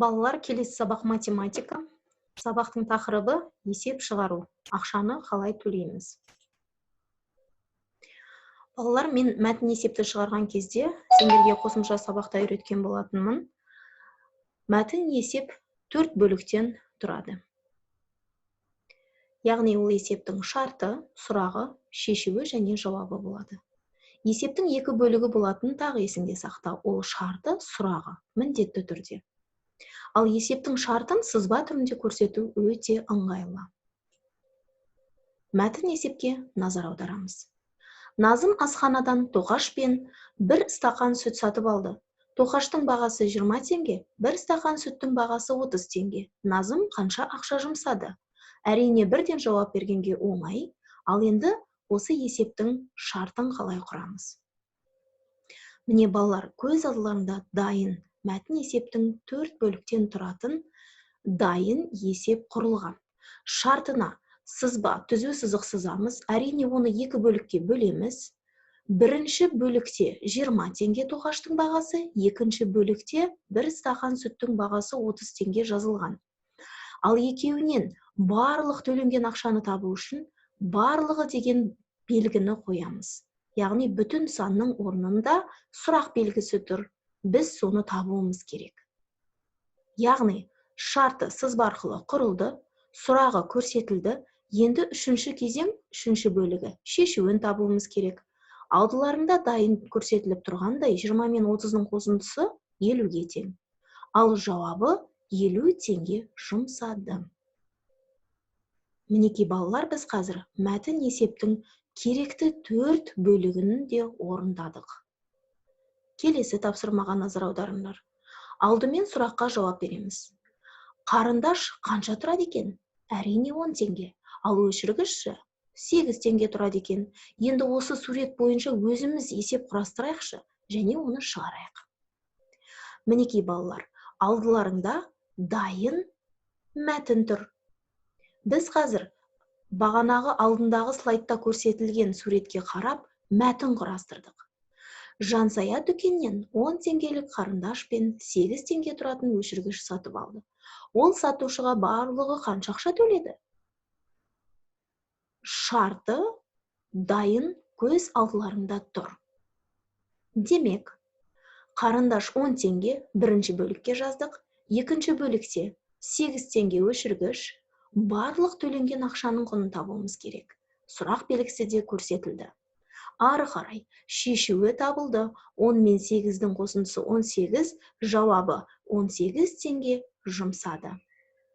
Балалар, келесі сабақ математика. Сабақтың тақырыбы есеп шығару. Ақшаны қалай төлейміз? Балалар, мен мәтін есепті шығарған кезде сендерге қосымша сабақта үйреткен болатынмын. Мәтін есеп 4 бөліктен тұрады. Яғни ол есептің шарты, сұрағы, шешуі және жауабы болады. Есептің 2 бөлігі болатын тағы есіңде сақта. Ол шарты, сұрағы міндетті түрде. Ал есептің шартын сызба түрінде көрсету өте ыңғайлы. Мәтін есепке назар аударамыз. Назым асханадан тоқаш пен бір стақан сүт сатып алды. Тоқаштың бағасы 20 теңге, бір стақан сүттің бағасы 30 теңге. Назым қанша ақша жұмсады? Әрине, бірден жауап бергенге оңай, ал енді осы есептің шартын қалай құрамыз? Міне балалар, көз алдыларында дайын мәтін есептің 4 бөліктен тұратын дайын есеп құрылған. Шартына сызба, түзу сызық сызамыз. Әрине, оны 2 бөлікке бөлеміз. Бірінші бөлікте 20 теңге тоқаштың бағасы, екінші бөлікте бір стақан сүттің бағасы 30 теңге жазылған. Ал екеуінен барлық төленген ақшаны табу үшін барлығы деген белгіні қоямыз. Яғни бүтін санның орнында сұрақ белгісі тұр. Біз соны табуымыз керек. Яғни шарты сызба арқылы құрылды, сұрағы көрсетілді. Енді үшінші кезең, үшінші бөлігі, шешуін табуымыз керек. Алдыларында дайын көрсетіліп тұрғандай 20 мен 30-ның қосындысы 50-ге тең. Ал жауабы 50 теңге жұмсады. Мінекей балалар, біз қазір мәтін есептің керекті 4 бөлігін де орындадық. Келесі тапсырмаға назар аударыңдар. Алдымен сұраққа жауап береміз. Қарындаш қанша тұрады екен? Әрине 10 теңге. Ал өшіргіші 8 теңге тұрады екен. Енді осы сурет бойынша өзіміз есеп құрастырайықшы және оны шығарайық. Мінекей балалар, алдыларыңда дайын мәтін тұр. Біз қазір бағанағы алдындағы слайдта көрсетілген суретке қарап мәтін құрастырдық. Жансая дүкеннен 10 теңгелік қарындаш пен 8 теңге тұратын өшіргіш сатып алды. Ол сатушыға барлығы қанша ақша төледі? Шарты дайын көз алдыларында тұр. Демек, қарындаш 10 теңге бірінші бөлікке жаздық, екінші бөлікте 8 теңге өшіргіш, барлық төленген ақшаның құнын табуымыз керек. Сұрақ белгісі де көрсетілді. Ары қарай шешуі табылды. 10 мен 8-дің қосындысы 18, жауабы 18 теңге жұмсады.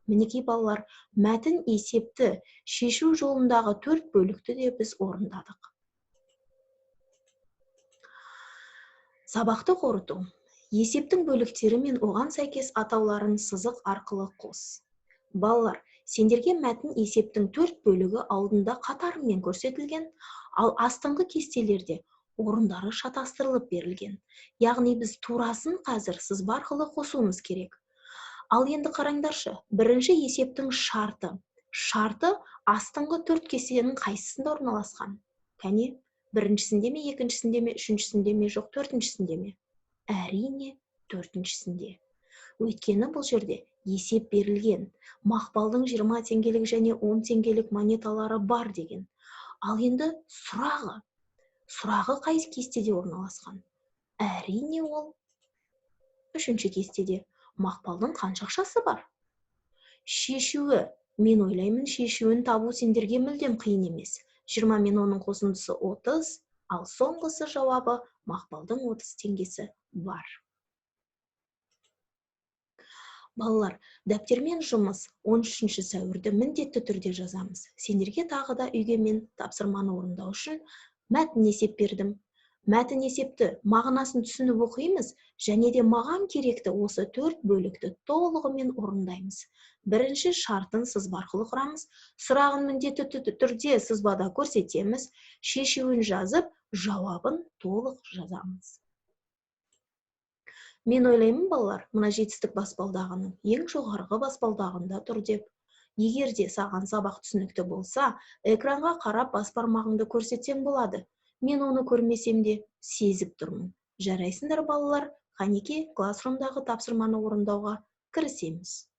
Мінекей балалар, мәтін есепті шешу жолындағы 4 бөлікті де біз орындадық. Сабақты қорыту. Есептің бөліктері мен оған сәйкес атауларын сызық арқылы қос. Балалар, сендерге мәтін есептің 4 бөлігі алдында қатарымен көрсетілген, ал астыңғы кестелерде орындары шатастырылып берілген. Яғни біз турасын қазір сызба арқылы қосуымыз керек. Ал енді қараңдаршы, бірінші есептің шарты. Шарты астыңғы 4 кестенің қайсысында орналасқан? Кәне, біріншісінде ме, екіншісінде ме, үшіншісінде ме, жоқ, төртіншісінде ме? Әрине, төртіншісінде. Өйткені бұл жерде есеп берілген. Мақпалдың 20 теңгелік және 10 теңгелік монеталары бар деген. Ал енді сұрағы. Сұрағы қай кестеде орналасқан? Әрине, ол үшінші кестеде. Мақпалдың қанша ақшасы бар? Шешуі, мен ойлаймын, шешуін табу сендерге мүлдем қиын емес. 20 мен 10-ның қосындысы 30, ал соңғысы жауабы Мақпалдың 30 теңгесі бар. Балалар, дәптермен жұмыс 13 сәуірді міндетті түрде жазамыз. Сендерге тағы да үйге мен тапсырманы орындау үшін мәтін есеп бердім. Мәтін есепті мағынасын түсініп оқимыз және де маған керекті осы 4 бөлікті толығымен орындаймыз. Бірінші шартын сызба арқылы құрамыз, сұрағын міндетті түрде сызбада көрсетеміз, шешуін жазып, жауабын толық жазамыз. Мен ойлаймын, балалар, мына жетістік баспалдағының ең жоғарғы баспалдағында тұр деп. Егер де саған сабақ түсінікті болса, экранға қарап бас бармағыңды көрсетсең болады. Мен оны көрмесем де сезіп тұрмын. Жарайсыңдар, балалар, қанеке классрумдағы тапсырманы орындауға Кірісеміз.